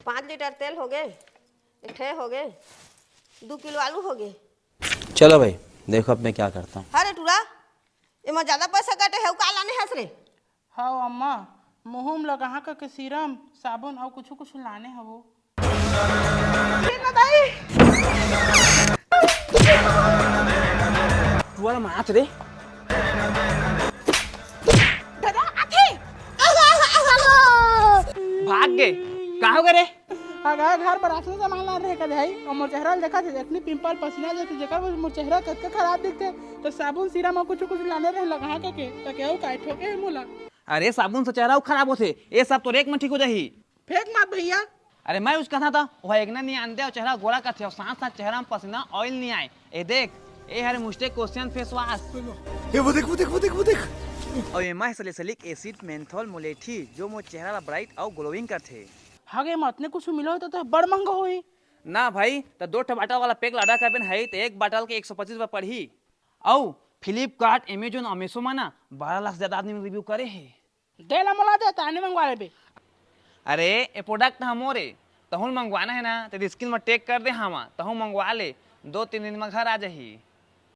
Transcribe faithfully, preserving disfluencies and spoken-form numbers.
पाँच लीटर तेल होगे, एक ठे होगे, दू किलो आलू होगे। चलो भाई, देखो अब मैं क्या करता हूँ। अरे टूरा, एमा ज्यादा पैसा कटे हे, का लाने हस रे? हव अम्मा, मुहूं म लगाहा करके सीरम, साबुन अउ कुछु कुछु लाने हवो। टुरा माथ रे। भाग गे। का हो गे रे? अगर घर बर राशन सामान लाने रहे कदे हई, अउ मोर चेहरा ल देखा थे, इतनी पिंपल पसीना जैसे जेकर वजह मोर चेहरा कतका खराब दिखथे, तो साबुन सीरम अउ कुछु कुछु लाने रहे लगाहा करके, त केहू काय ठोके हे मोला। अरे साबुन से चेहरा खराब होथे, ये सब तो एक में ठीक हो जाही। फेंक मत भैया। अरे मैं उस कथा था, वह एक ना नहीं आनते और चेहरा गोरा करथे और साथ साथ चेहरा में पसीना ऑयल नहीं आए। ए देख, ए हरे मुस्टे क्वेश्चन फेस वाश। ए वो देख वो देख वो देख वो देख। और एमा salicylic acid, menthol, मुलेठी, जो मोर चेहरा ला ब्राइट और ग्लोइंग करथे। हगे मत ने कुछ मिलो तो, तो बड़ महंगा होई। ना भाई, त दो ठो बाटल वाला पैक ला ऑर्डर करबे न हई, त एक बाटल के एक सौ पच्चीस रुपया पड़ही। अउ फ्लिपकार्ट, अमेजोन और मीशो मा ना बारह लाख से ज्यादा आदमी रिव्यू करे हे। दे ला मोला दे, ताने मंगवा लेबे। अरे, ए प्रोडक्ट ह मोरे, तहुल मंगवाना है ना, तेरी स्क्रीन में टैग कर दे हवा, तहु मंगवा ले, दो तीन दिन में घर आ जाही।